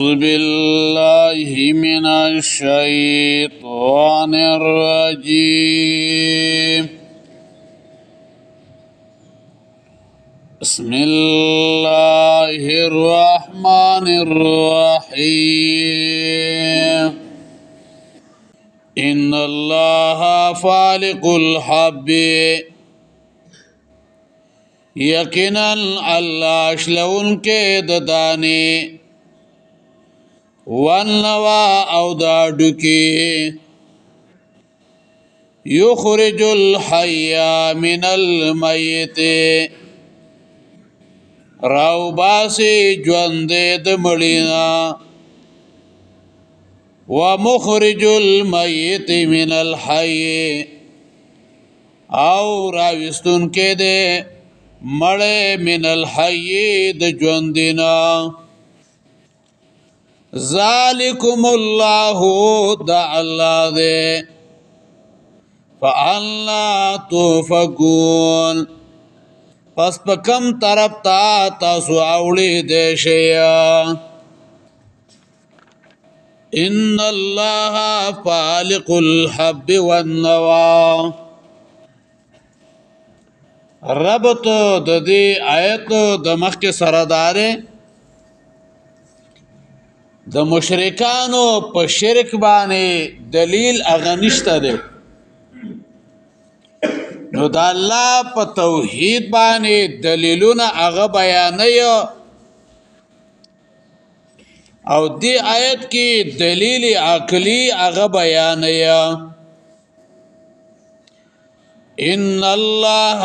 بالله من الشيطان الرجيم. بسم الله الرحمن الرحيم. إن الله فالق الحب، یقینا الله شلون کې د دانې، والنوا او دا ډکی، یخرج الحی من المیت، راو باسی ژوند د مړینا، ومخرج المیت من الحی، او راوستون کې ده مړ من الحی د ژوندینا. ذالکم الله، دا الله دې، فأنا توفقون، پس په کم طرف ته تاسو اوړي دې شي؟ ان الله فالق الحب والنوى. ربط د دې آیت د مخکې سره داره، د مشرکانو په شرک باندې دلیل هغه نشته دی، نو د الله په توحید باندې دلیلونه هغه بیانوي. او دی آیت کې دلیل عقلی هغه بیانوي. ان الله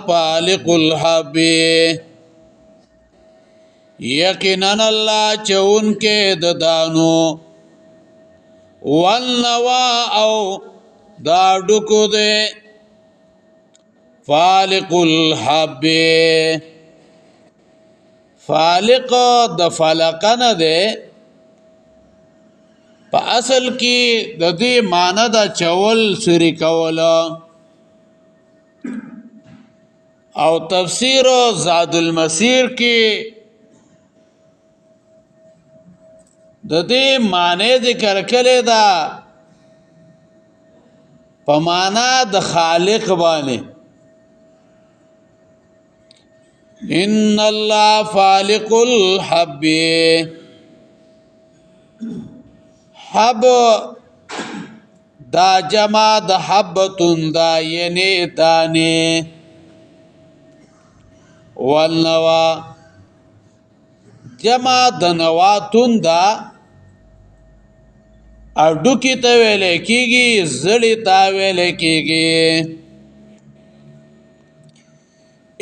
فالق الحب، یقینا الله چون کې د دانو، والنوا او دا ډکو ده. فالق الحب، فالق د فلقنه ده، په اصل کې د دې معنی د چول سری کول. او تفسیر زاد المسیر کې د دې معنی ذکر کړی دا په معنا د خالق باندې. ان الله فالق الحب، حب دا جمع د حبتون دا، یعنی دانه، والنوا جمع د نواتون دا، اډوکی ته ویل کیږي، زړی ته ویل کیږي.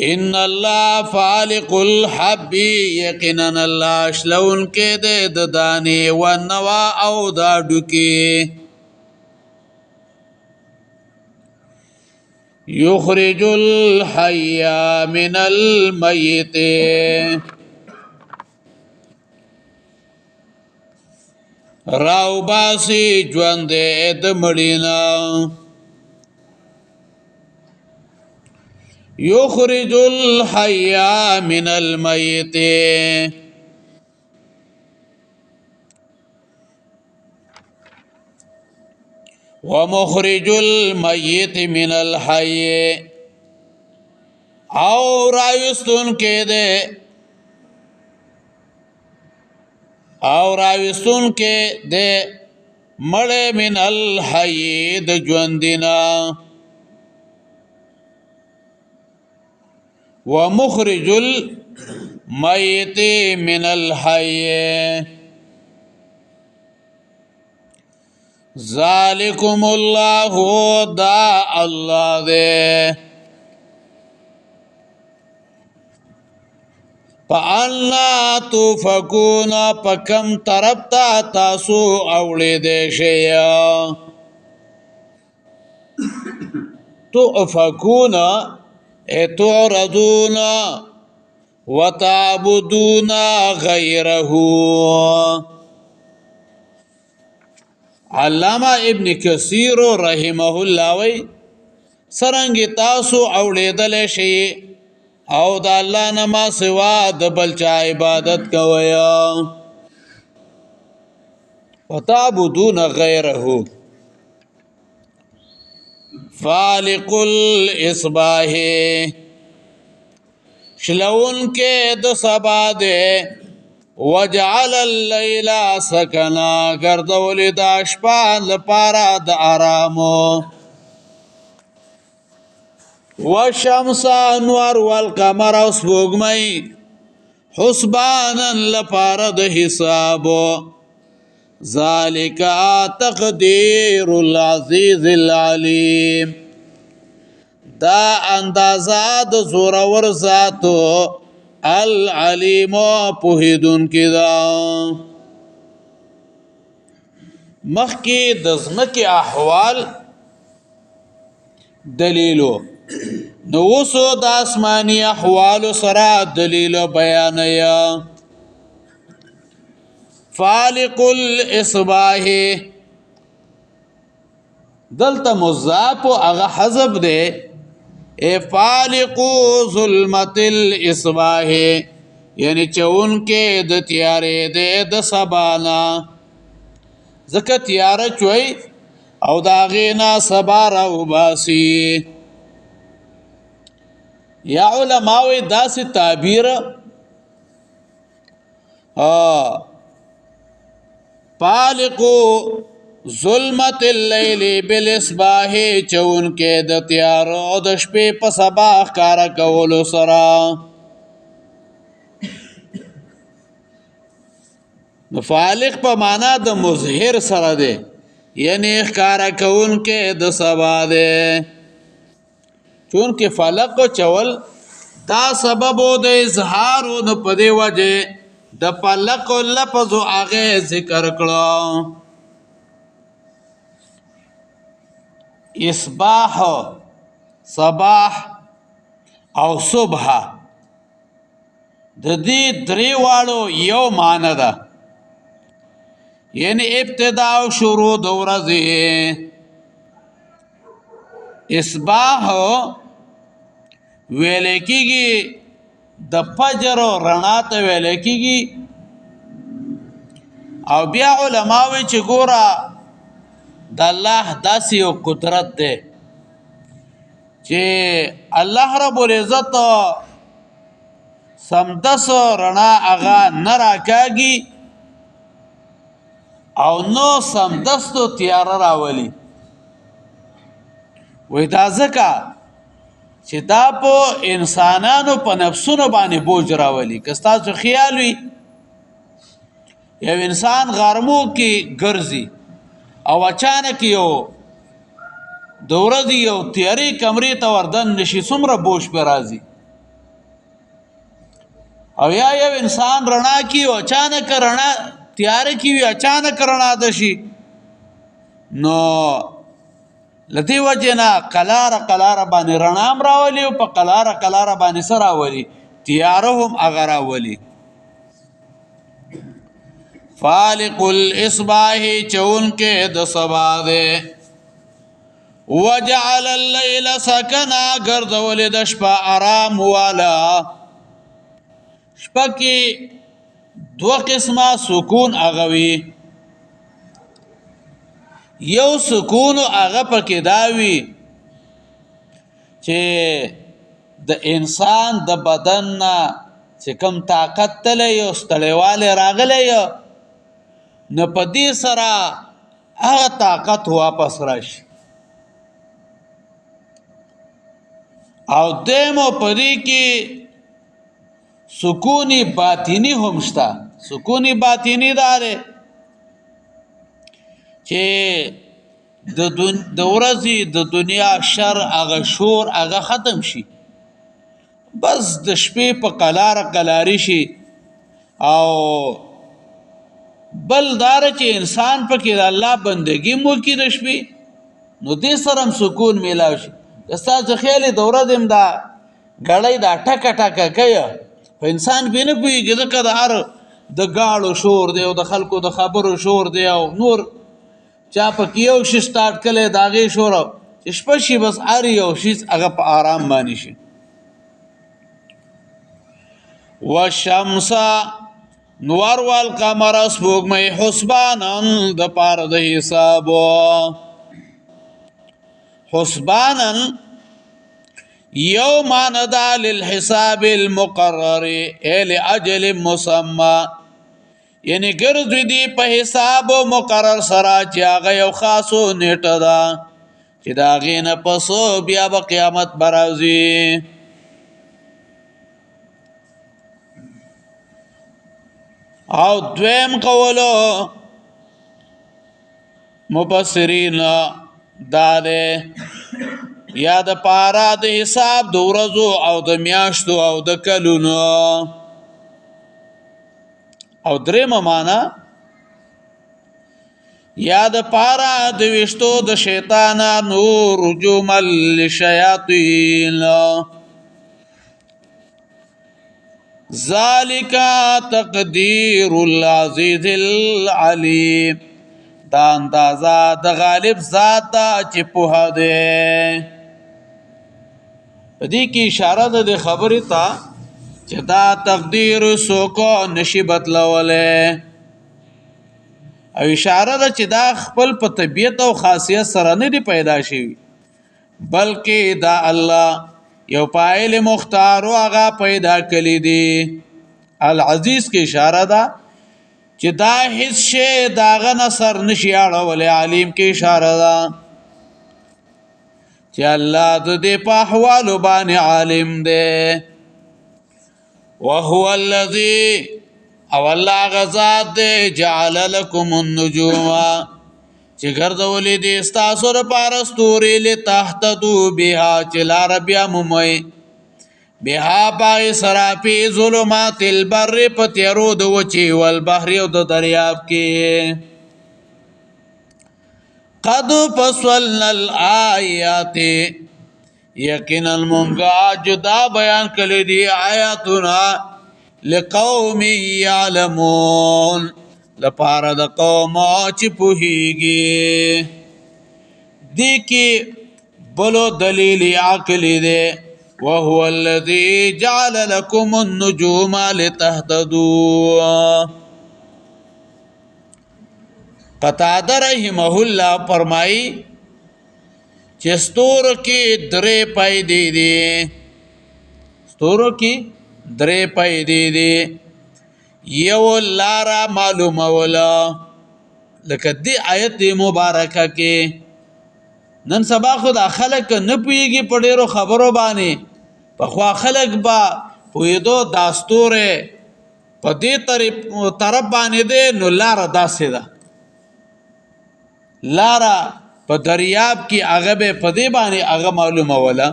ان الله فالق الحب، یقینا الله شلون کې د دانې، و نوا او دا ډوکی، یخرج الحی من المیت، راو باسی ژوند د مړینا. یخرج الحی من المیت، ومخرج المیت من الحی، او راوستون کې ده، او راوستون کې د مړ من الحی د ژوندینا، ومخرج المیت من الحی. ذالکم الله، دا الله دې، فأنا توفقون، پکم طرف ته تاسو اوړې دې شي؟ تؤفكون تعرضون وتعبدون غيره. علامہ ابن کثیر رحمه الله وی سرنګ تاسو اوړېدل شي او د الله نه ما سوا د بل چا عبادت کوي؟ وتعبدون غیره. فالق الاصباح، شلون کې د سبا ده. وجعل الليل سکنا، ګرځولې د شپه لپاره د آرامو. والشمس انوار، والقمر او سپوږمۍ، حسبانا لپاره د حسابو. ذالک تقدیر العزیز العلیم، دا اندازه د زورور ذاتو العلیم پوهیدون کی دا. مخکې د ځمکې احوال دلیلو، نو اوس د آسماني احوالو سره دلیل بیانیا. فالق الاصباح، دلته مضاف هغه حذف دی. ای فالق ظلمت الاصباح، یعنی چون کې د تیارې د د سبانا، ځکه تیاره چوي او دا غینا سبا را وباسي. یا علماوی داسې تعبیر، فالق ظلمت الليل بالاصباح، چون کې د تیار او د شپې په سبا ښکارا کولو سره. نو فالق په معنا د مظهر سره دی، یعنی ښکارا کون کې د سبا دی. چون کې فلق چول دا سبب د اظهار، نو په دی وجه د فلق لفظ هغه ذکر کړو. اصباح، صباح او صبح د دې درې واړو یو معنی ده، یعنی ابتدا او شروع د ورځې. اصباح ویل کېږي د فجر رڼا ته ویل کېږي. او بیا علما وایي چې ګوره د الله داسې یو قدرت دی چې الله رب العزت سمدس رڼا هغه نه راکاږي او نو سمدستو تیاره راولي. وای دا ځکه چې دا په انسانانو په نفسونو باندې بوج راولي. که ستاسو خیال وي یو انسان غرمو کې ګرځي او اچانک یو د ورځې یو تیارې کمرې ته وردن نشي، څومره بوج پرې راځي. او یا یو انسان رڼا کې او اچانک رڼا تیاره کې وي، اچانک رڼا ده شي، نو لدی وجه نه قلاره قلاره باندې رڼا هم راولي او په قلاره قلاره باندې څه راولي؟ تیاره هم هغه راولي. فالق الاصباح، چون کې د سبا ده. وجعل الليل سکنا، ګرځولې د شپه آرام والا. شپه کې دوه قسمه سکون هغه وي. یو سکون هغه پکې دا وي چې د انسان د بدن نه چې کوم طاقت تللی یو ستړیوالی راغلی یو، نو په دې سره هغه طاقت واپس راشي. او دیمو په دې کې سکونی باطینی هم شته. سکونی باطینی دا دی چې د ورځې د دنیا شر هغه شور هغه ختم شي، بس د شپې په قلاره قلاری شي. او بل دار چې انسان پکې د الله بندگی مو کې د شپې، نو دې سره هم سکون میلاو شي. ستاسو خیال د ورځې هم دا ګړۍ دا ټکه ټکه کوي، په انسان پرې نه پوهېږي، ځکه د هر د ګاړو شور دی او د خلکو د خبرو شور دی او نور چا پکې یو شي سټارټ کړی د هغې شور، چې شپه شي بس هر یو شیز هغه په آرام باندې شي. والشمس نور والقمر سپوږمۍ حسبانا د پاره د حساب. حسبانا یو مان دا للحساب المقرر لاجل مسمى، یعنی ګرځي دی په حساب مقرر سره چې هغه یو خاصو نیټه ده چې دا غینه پسو بیا به قیامت برازي. او دویم قولو مفسرین دا ده یا د پارا د حساب د ورځو او د میاشتو او د کلونو. او درېمه معنا یا د پارا د وشتو د شیطانانو رجوم للشیاطین. ذالک تقدیر العزیز العلیم، دا اندازه د غالب ذات ده چې پوهه ده. په دې کې اشاره ده د خبرې ته چې دا تقدیر څوک نشي بدلولی، او اشاره ده چې دا خپل په طبیعت او خاصیت سره نه دی پیدا شوی، بلکې دا الله یو پایل مختار او هغه پیدا کړی دی. العزیز کې اشاره ده چې دا هیڅ شی داغه نصر نشي اړولی. علیم کې اشاره ده چې الله د دې په احوالو باندې عالم دی. وهو الذي، او الله غزاد دی، جعل لكم النجوم چې ګرځولې دي ستاسو لپاره ستوري، لتهتدوا بها چې لار بیا مومئ، بها پای سره فی ظلمات البر په تیارو د وچې والبحر او د دریاب کې. قد فصلنا الآیات، یقینا مونږه جدا بیان کړی دي آیاتونه لقوم یعلمون، لپاره د قوم چې پوهیږي. دې کې بلو دلیل عقلی دی، وهو الذي جعل لكم النجوم لتهتدوا. قتاده رحمه الله فرمایي چې ستورو کې درې پیدې دي، ستورو کې درې پیدې دي. یو لاره معلوموله، لکه دې آیت مبارکه کې. نن سبا خو دا خلک نه پوهېږي په ډېرو خبرو باندې، پخوا خلک به پوهېدو دا ستوری په دې طرف باندې دی نو لاره داسې ده، لاره په دریاب کې هغه به په دې باندې هغه معلوموله.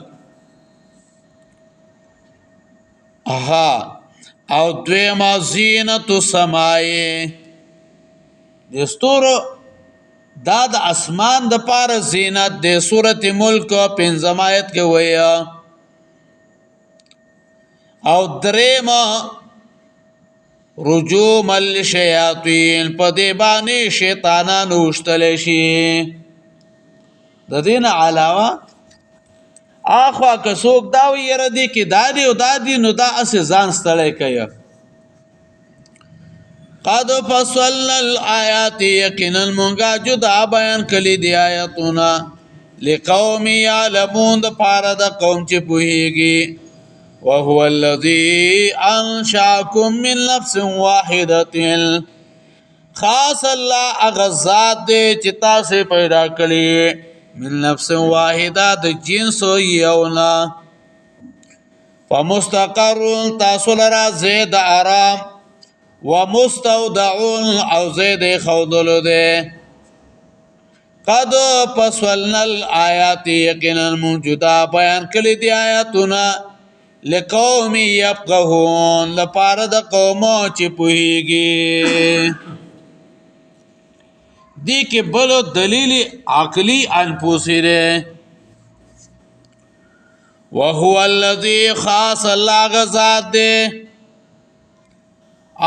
اها. او دویمه زینت السماء، د ستورو دا د اسمان د پاره زینت د سورت ملک پنځم آیت کې وایي. او درېمه رجوم الشیاطین، په دې باندې شیطانان وشتلی شي. د دې نه علاوه اخوا که څوک دا وایي یاره دې کې دا دی او دا دی، نو دا هسې ځان ستړی کوي. قد فصلنا الآیات، یقینا مونږه جدا بیان کړي دي آیتونه لقوم یعلمون، د پاره د قوم چې پوهیږي. وهو الذي انشاكم من نفس واحدة، خاص الله هغه ذات دی چې تاسو پیدا کړی من نفس واحده، د جنس یو نه. فمستقر، تاسو لره زید آرام، ومستودع، او زید خودلو دی. قد فصلنا الآیات، یقینا موجوده بیان کړي دي آیاتونه لقوم یفقهون، لپاره د قومو چې پوهیږي. دې کې بل دلیل عقلی انفوسی دی. وهو الذي خاص الله غزاد دی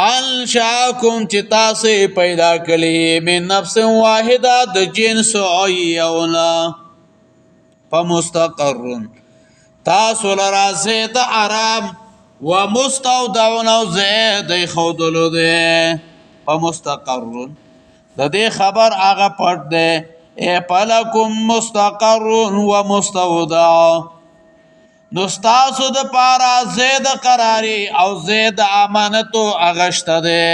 انشاکم چې تاسو پیدا کړی من نفس واحده، د جنس یو نه. فمستقر، تاسو لرا زید آرام، ومستودع او ځای د ایښودلو دی. په مستقر د دې خبر هغه پټ دی. ای فلکم مستقر و مستودع، نو ستاسو د پاره ځای د قراری او ځای د امانتو هغه شته دی.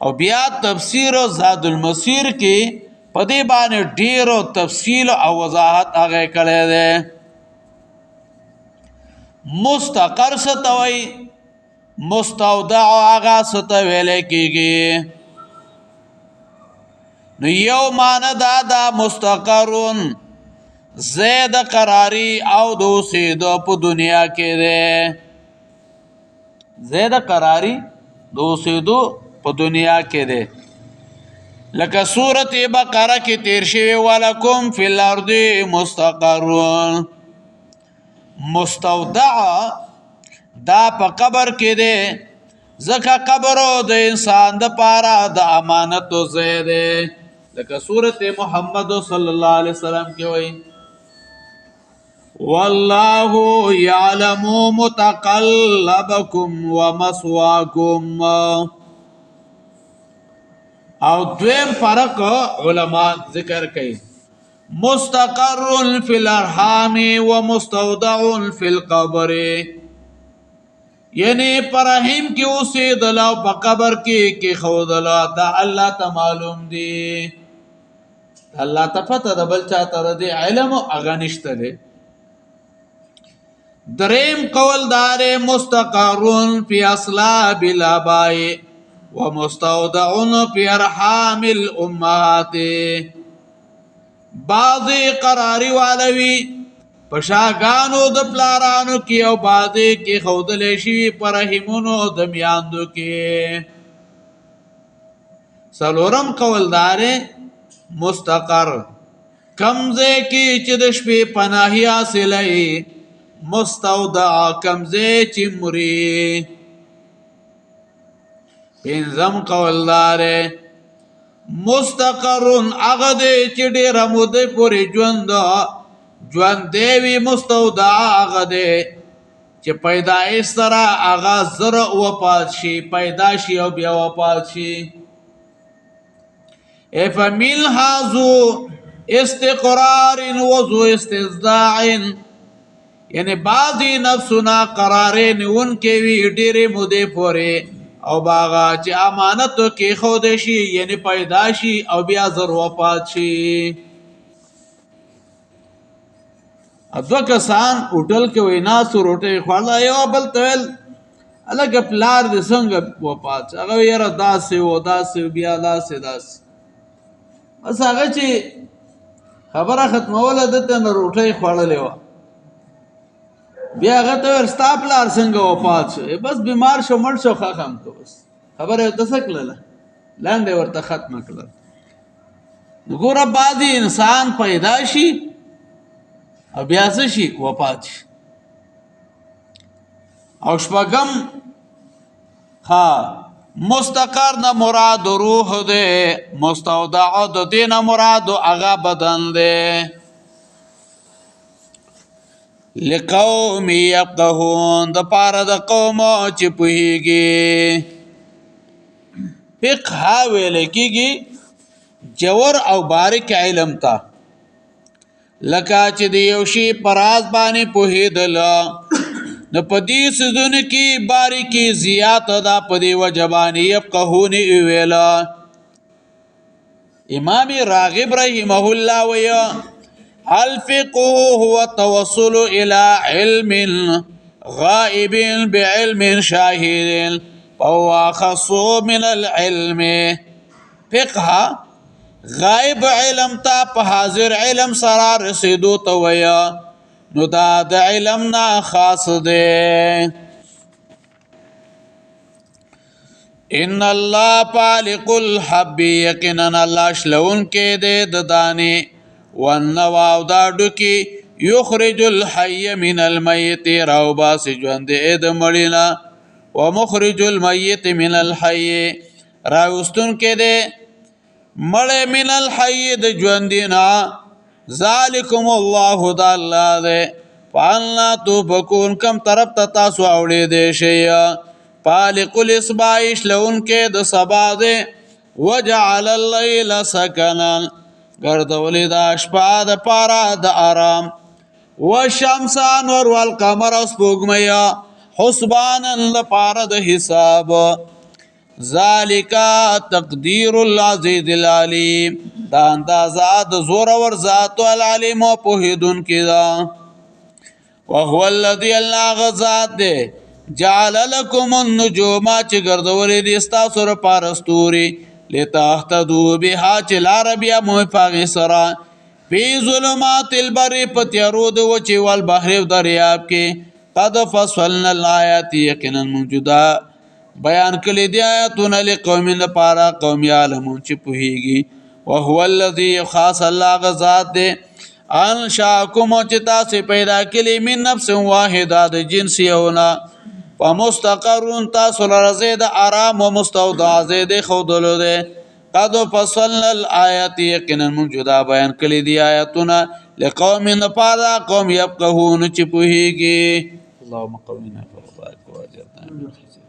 او بیا تفسیر او زاد المسیر کې په دې باندې ډیرو تفصیل او وضاحت هغه کړی دی. مستقر څه ته وایي، مستودع هغه څه ته ویل کېږي. نو یو معنی دا ده مستقرون ځای د قراری او د اوسېدو په دنیا کې دی. ځای د قراری د اوسېدو په دنیا کې دی، لکه سورت بقره کې تیر شوی ولکم فی الارض مستقرون. مستودع دا په قبر کې دی، ځکه قبر د انسان د پاره د امانت ځای دی، لکه سورت محمد صلی الله علیه وسلم کې وایي والله يعلم متقلبكم ومثواكم. او دویم فرق علما ذکر کوي، مستقر فی الارحام ومستودع فی القبر، یعنی پر رحم کې اوسېدل او په قبر کې کېښودل دا الله ته معلوم دی، الله ته پته ده، بل چا ته د دې علم هغه نشته دی. دریم قول دار مستقر فی اصلاب الاباء ومستودع فی ارحام الامهات. بعضی قراری والوی پشاګانو د پلارانو کې او بعضی کې خودلې شي پر رحمونو د میاندو کې. څلورم قول دار مستقر کمزه کې چې د شپې پناهي حاصلې، مستودع کمزه چې مري. پنځم قول دار مستقر هغه دی چې ډېره موده پورې ژوند دی وي، مستودع هغه دی چې پیدایش سره هغه زر وفات شي، پیدا شي او بیا وفات شي. افمنها ذو استقرار وذو استزداع، یعنی بعضی نفسونه قرارې نیونکې وي ډېرې مودې پورې، او باغه چې امانت کې خود شي یعنی پیدا شي او بیا زر وفات شي. دوه کسان هوټل کې وای ناست روټۍ خوړله، یو بل ته ویل هلکه پلار دې څنګه وفات شو؟ هغه ویل یاره داسې و داسې و بیا داسې داسې. بس هغه چې خبره ختموله ده ته نه روټۍ خوړلې وه. بیا هغه ته ویل ستا پلار څنګه وفات شو؟ بس بیمار شو مړ شو ښخم کړ. بس خبره یې ورته څه کړله، لنډه یې ورته ختمه کړله. ګوره بعضې انسان پیدا شي او بیا څه شي وفات شي. او شپږم ها مستقر نه مراد روح دی، مستودع د دې نه مراد هغه بدن دی. لقوم یفقهون، د پاره د قوم چې پوهیږي. فقه ویل کېږي جوور او باریک علم ته، لکه چې د یو شي پر راز باندې پوهېدل، نو په دې څیزونو کې باریکي زیاته ده، په دې وجه باندې یفقهون یې ویله. امام راغب رحمه الله ویه الفقه هو التوصل الى علم غائب بعلم شاهد فهو اخص من العلم. فقه غائب علم ته په حاضر علم سره رسیدو ته ویه، نو دا د علم نه خاص دی. ان الله فالق الحب، یقینا الله شلون کې دی د دانې، والنوى او دا ډوکي، یخرج الحی من المیت، راوباسي ژوند د مړي نه، ومخرج المیت من الحی، راوستونکی دی مړی من الحی د ژوندي نه. ذالکم الله، دا الله دی، فانا توفکون، کم طرف ته تاسو اوړې دی شي؟ فالق الاسباع، شلون کې د سبا دی. وجعل الليل سکنا، ګرځولې دا شپه د پاره د آرام. والشمس انور، والقمر سپوږمۍ، حسبانا لپاره د حساب. ذالک تقدیر العزیز العلیم، دا اندازه د زور ور ذات او العلیم او پوهیدون کې دا. وهو الذی، الله غزاد دی، جعل لكم النجوم، چې ګرځولې دي تاسو لپاره ستوري، لتهتدوا بها، چې لار بیا مو پاغي سره، فی ظلمات البر، په تیارو د وچې، والبحر، دریاب کې. قد فصلنا الآیات، یقینا موجوده بیان کړي دی آیاتونه، لقوم لپاره قوم یعلمون، چې پوهیږي. وهو الذی، خاص الله غزاد دی، انشاکم، چې تاسو پیدا کړي، من نفس واحده، د جنس یونا، فمستقر، تاسو لرزه د آرام، او مستودع، زه د خودلو ده. قد فصلنا الآیات، یقینا موجوده بیان کړي دی آیاتونه، لقوم لپاره قوم یفقهون، چې پوهیږي. اللهم قوینا فرضاک واجرنا من خزي.